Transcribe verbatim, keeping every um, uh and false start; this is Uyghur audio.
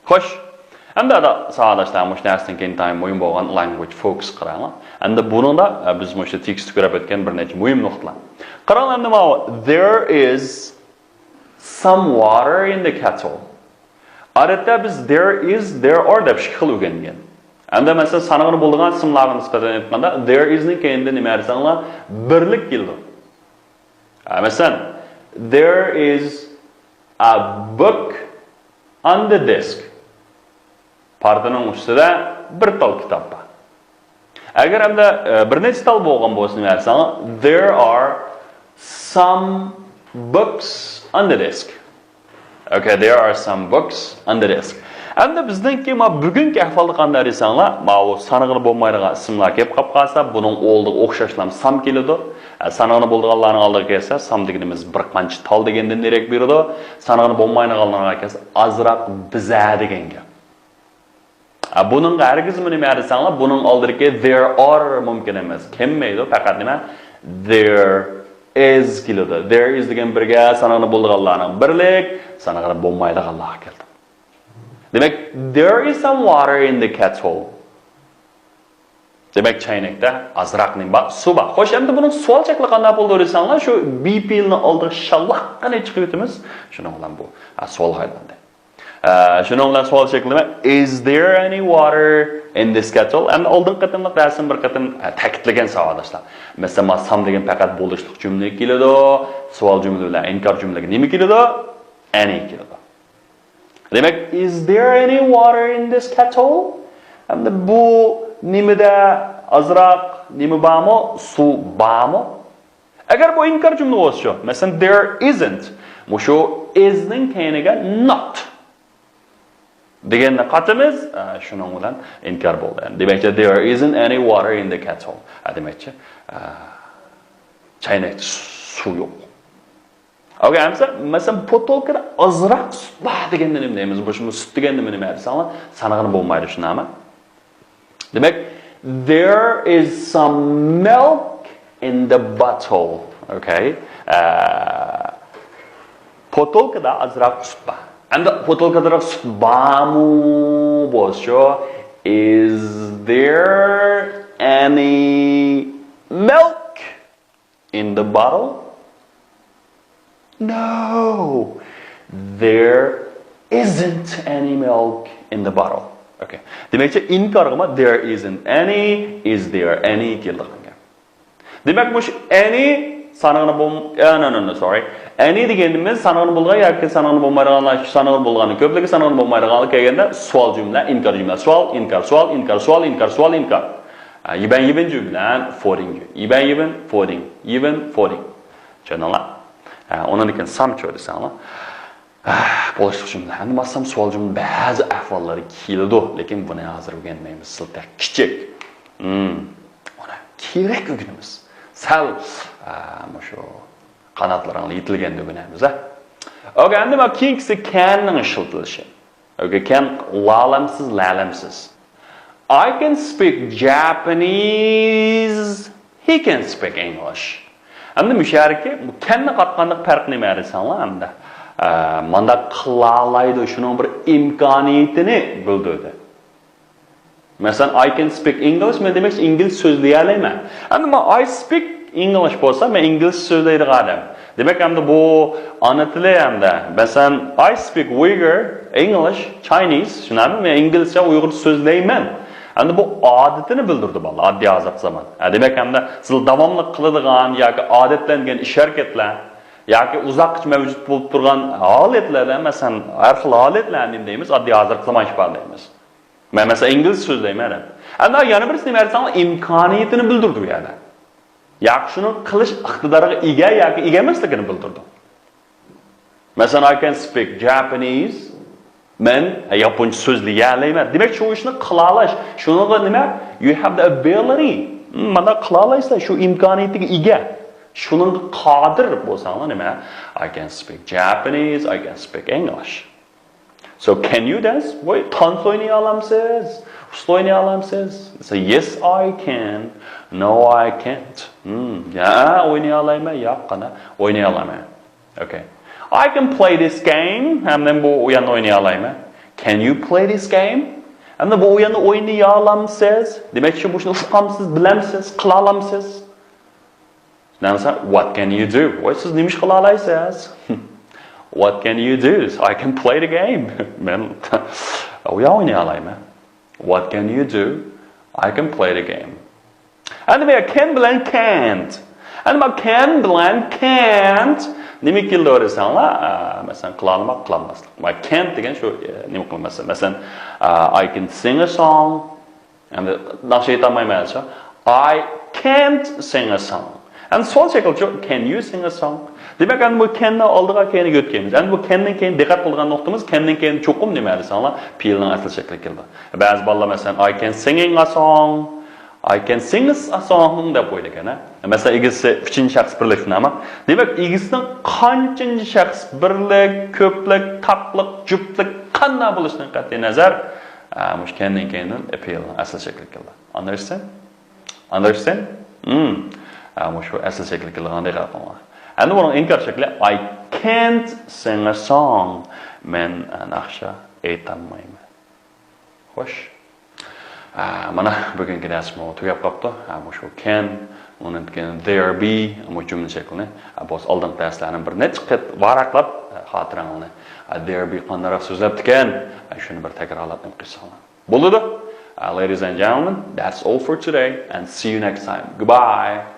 خوش. ئەمدى ئادا ساۋاقداشلار، مۇشۇ نەرسىدىن كېيىن تايىن مۇھىم بولغان language focus قاراڭلار. ئەمدى بۇنىڭدا، ئە، بىز مۇشۇ تېكىستتە كۆرۈپ ئۆتكەن بىر نەچچە مۇھىم نۇقتىلار. قاراڭلار ئەمدى ماۋۇ. There is some water in the kettle. ئادەتتە بىز there is، there are دەپ ئىككى خىل ئۆگەنگەن. ئەمدى مەسىلەن، سانىغىلى بولىدىغان ئىسىملارغا نىسبەتەن ئېيتقاندا، there is نىڭ كەينىدە نېمە دېسەڭلار، بىرلىك كېلىدۇ. ئە، مەسىلەن، there is a book on the desk. پارتىنىڭ ئۈستىدە بىر تال كىتاب بار. ئەگەر ئەمدى، ئە، بىر نەچچە تال بولغان بولسا نېمە دېسەڭلار، there are some books on the desk. Okay, there are some books on the desk. ئەمدى بىزنىڭكى ما بۈگۈنكى ئەھۋالدا قانداق دېسەڭلار، ماۋۇ سانىغىلى بولمايدىغان ئىسىملار كېلىپ قاپ قالسا، بۇنىڭ ئالدىغا ئوخشاشلا سام كېلىدۇ. ئە، سانىغىلى بولىدىغانلارنىڭ ئالدىغا كەلسە، سام دېگىنىمىز بىر قانچە تال دېگەندىن دېرەك بېرىدۇ. سانىغىلى بولمايدىغانلارغا كەلسە، ئازراق بىزە دېگەن گەپ. ئە، بۇنىڭغا ھەرگىزمۇ نېمە دېسەڭلار، بۇنىڭ ئالدىدىكى there are مۇمكىن ئەمەس. كەلمەيدۇ، پەقەت نېمە؟ There is كېلىدۇ. There is دېگەن بىرگە سانىغىلى بولىدىغانلارنىڭ بىرلىك، سانىغىلى بولمايدىغانلارغا كەلدى. دېمەك، there is some water in the kettle. دېمەك، چاينەكتە ئازراق نېمە بار؟ سۇ بار. خوش، ئەمدى بۇنىڭ سوئال شەكلى قانداق بولىدۇ دېسەڭلار، شۇ be پېئىلنىڭ ئالدىغا شاللاققىنە چىقىۋېتىمىز. شۇنىڭ بىلەن بۇ، ھە، سوئالغا ئايلاندى. ئە، شۇنىڭ بىلەن سوئال شەكلى نېمە؟ Is there any water in this kettle? ئەمدى ئالدىنقى قېتىملىق دەرسىمۇ بىر قېتىم، ئە، تەكىتلىگەن ساۋاقداشلار. مەسىلەن، ما سام دېگەن پەقەت بولۇشلۇق جۈملىگە كېلىدۇ، سوئال جۈملە بىلەن ئىنكار جۈملىگە نېمە كېلىدۇ؟ Any كېلىدۇ. دېمەك، is there any water in this kettle? ئەمدى بۇ نېمىدە ئازراق نېمە بارمۇ؟ سۇ بارمۇ؟ ئەگەر بۇ ئىنكار جۈملە بولسىچۇ؟ مەسىلەن، there isn't. مۇشۇ is نىڭ كەينىگە not دېگەننى قاتىمىز، ئە، شۇنىڭ بىلەن ئىنكار بولدى. دېمەكچى، there isn't any water in the kettle. ئە، دېمەكچى، ئە، چاينەكتە سۇ يوق. ئوكەي، ئەمسە، مەسىلەن، پوتولكىدا ئازراق سۈت بار دېگەندە نېمە دەيمىز؟ بۇ سۈت دېگەندە نېمە دېسەڭلار، سانىغىلى بولمايدۇ، شۇنداقمۇ؟ دېمەك، there is some milk in the bottle. ئوكەي. ئە، پوتولكىدا ئازراق سۈت بار. ئەمدى پوتولكىدا سۈت بارمۇ بولسىچۇ؟ Is there any milk in the bottle? No, there isn't any milk in the bottle. ئوكەي. دېمەكچى، ئىنكارغىمۇ there isn't any, is there any كېلىدىغان گەپ. دېمەك، مۇشۇ any سانىغىلى بول-، ئە، no, no, no, sorry. Any دېگىنىمىز سانىغىلى بولغان ياكى سانىغىلى بولمايدىغانلار، سانىغىلى بولغاننىڭ كۆپلۈكى، سانىغىلى بولمايدىغانلار كەلگەندە سوئال جۈملە، ئىنكار جۈملە. سوئال، ئىنكار، سوئال، ئىنكار، سوئال، ئىنكار، سوئال، ئىنكار. ئە، يىبەن يىبىن جۈملە، فودىڭ، يىبەن يىبىن، فودىڭ، يىبەن فودىڭ. چۈشەندىڭلار؟ ئە، ئۇنىڭدىن كېيىن سامچۇ دېسەڭلار. ئە، بولۇشلۇق جۈملە. ئەمدى ماسام سوئال جۈملە بەزى ئەھۋاللاردا كېلىدۇ، لېكىن بۇنى ھازىر ئۆگەنمەيمىز. سىل تەك كىچىك. ھىم. ئۇنى كېرەك ئۆگىنىمىز. سەل، ئە، مۇشۇ قاناتلىرىڭلار يېتىلگەندە ئۆگىنەمىز، ھە. ئوكەي، ئەمدى مانا كېيىنكىسى كەننىڭ ئىشلىتىلىشى. ئوكەي، كەن لالەمسىز، لەلەمسىز. I can speak Japanese, he can speak English. ئەمدى مۇشۇ يەردىكى بۇ كەننى قاتقاندىكى پەرق نېمە دېسەڭلار ئەمدى؟ ئە، مانداق قىلالايدۇ، شۇنىڭ بىر ئىمكانىيىتىنى بىلدۈردى. مەسىلەن، I can speak English، مەن دېمەكچى ئىنگلىز سۆزلىيەلەيمەن. ئەمدى مەن I speak English بولسا، مەن ئىنگلىز سۆزلەيدىغان ئادەم. دېمەك، ئەمدى بۇ ئانا تىلى ئەمدى. مەسىلەن، I speak Uyghur, English, Chinese، شۇنداقمۇ؟ مەن ئىنگلىزچە، ئۇيغۇرچە سۆزلەيمەن. ئەمدى بۇ ئادىتىنى بىلدۈرىدۇ بالىلار، ئاددىي ھازىرقى زامان. ھە، دېمەك، ئەمدى سىز داۋاملىق قىلىدىغان ياكى ئادەتلەنگەن ئىش-ھەرىكەتلەر ياكى ئۇزاققىچە مەۋجۇت بولۇپ تۇرغان ھالەتلەردە، مەسىلەن، ھەر خىل ھالەتلەرنى نېمە دەيمىز؟ ئاددىي ھازىرقى زامان ئىپادىلەيمىز. مەن، مەسىلەن، ئىنگلىز سۆزلەيمەن دەپ. ئەمدى يەنە بىرسى نېمە دېسەڭلار، ئىمكانىيىتىنى بىلدۈرىدۇ يەنە. ياكى شۇنىڭ قىلىش ئىقتىدارىغا ئىگە ياكى ئىگە ئەمەسلىكىنى بىلدۈرىدۇ. مەسىلەن، I can speak Japanese. مەن ياپونچە سۆزلىيەلەيمەن. دېمەك، شۇ ئىشنى قىلالاش. شۇنىڭغا نېمە؟ You have the ability. مم، مانا قىلالايسىلەر، شۇ ئىمكانىيىتىگە ئىگە. شۇنىڭغا قادىر بولساڭلار نېمە؟ I can speak Japanese, I can speak English. So, can you dance? ۋاي، تانسا ئوينىيالامسىز؟ ئۇسسۇل ئوينىيالامسىز؟ Say, yes, I can. No, I can't. Hmm, يا، ئوينىيالايمەن، ياق، قانا، ئوينىيالايمەن. Okay. I can play this game. ھەم مەن بۇ ئويۇننى ئوينىيالايمەن. Can you play this game? ئەمدى بۇ ئويۇننى ئوينىيالامسىز؟ دېمەكچى، مۇشۇنى ئۇقامسىز، بىلەمسىز، قىلالامسىز؟ نەمسە، what can you do? ۋاي، سىز نېمە ئىش قىلالايسىز؟ What can you do? I can play the game. مەن ئويۇن ئوينىيالايمەن. What can you do? I can play the game. ئەمدى بۇ can بىلەن can't. ئەمدى بۇ can بىلەن can't نېمە كېلىدۇ دېسەڭلار، ئە، مەسىلەن، قىلالماق، قىلالماسلىق. ما can't دېگەن شۇ، ئە، نېمە قىلماسلىق. مەسىلەن، ئە، I can sing a song. ئەمدى ناخشا ئېيتالمايمەن دېسە، I can't sing a song. ئەمدى سوئال شەكلىچۇ، can you sing a song? دېمەك، ئەمدى بۇ can نى ئالدىغا كەينىگە يۆتكەيمىز. ئەمدى بۇ can نىڭ كەينىدە دىققەت قىلىدىغان نۇقتىمىز، can نىڭ كەينىدە چوقۇم نېمە دېسەڭلار، پېئىلنىڭ ئەسلى شەكلى كېلىدۇ. بەزى بالىلار، مەسىلەن، I can singing a song. I can sing a song دەپ قويىدىكەن، ھە. مەسىلەن، ئىگىسى ئۈچىنچى شەخس بىرلىك نامى. دېمەك، ئىگىسىنىڭ قانچىنچى شەخس بىرلىك، كۆپلۈك، تاقلىق، جۈپلۈك، قانداق بولۇشىدىن قەتئىينەزەر، ئە، مۇشۇ can نىڭ كەينىدىن پېئىلنىڭ ئەسلى شەكلى كېلىدۇ. Understand? Understand? ھىم. ئە، مۇشۇ ئەسلى شەكلى كېلىدىغان دىققەت قىلىڭلار. ئەمدى بۇنىڭ ئىنكار شەكلى، I can't sing a song. مەن، ئە، ناخشا ئېيتالمايمەن. خوش. ئە، مانا بۈگۈنكى دەرسمۇ تۈگەپ قاپتۇ. ئە، مۇشۇ can، ئۇنىڭدىن كېيىن there be، مۇ جۈملە شەكلىنى. ئە، بولسا ئالدىنقى دەرسلەرنى بىر نەچچە قېت ۋاراقلاپ، ئە، خاتىرەڭلارنى. ئە، there be قانداقراق سۆزلەپتىكەن؟ ئە، شۇنى بىر تەكرارلاپ ئوقۇساڭلار. بولىدۇ. ئە، ladies and gentlemen, that's all for today and see you next time. Goodbye.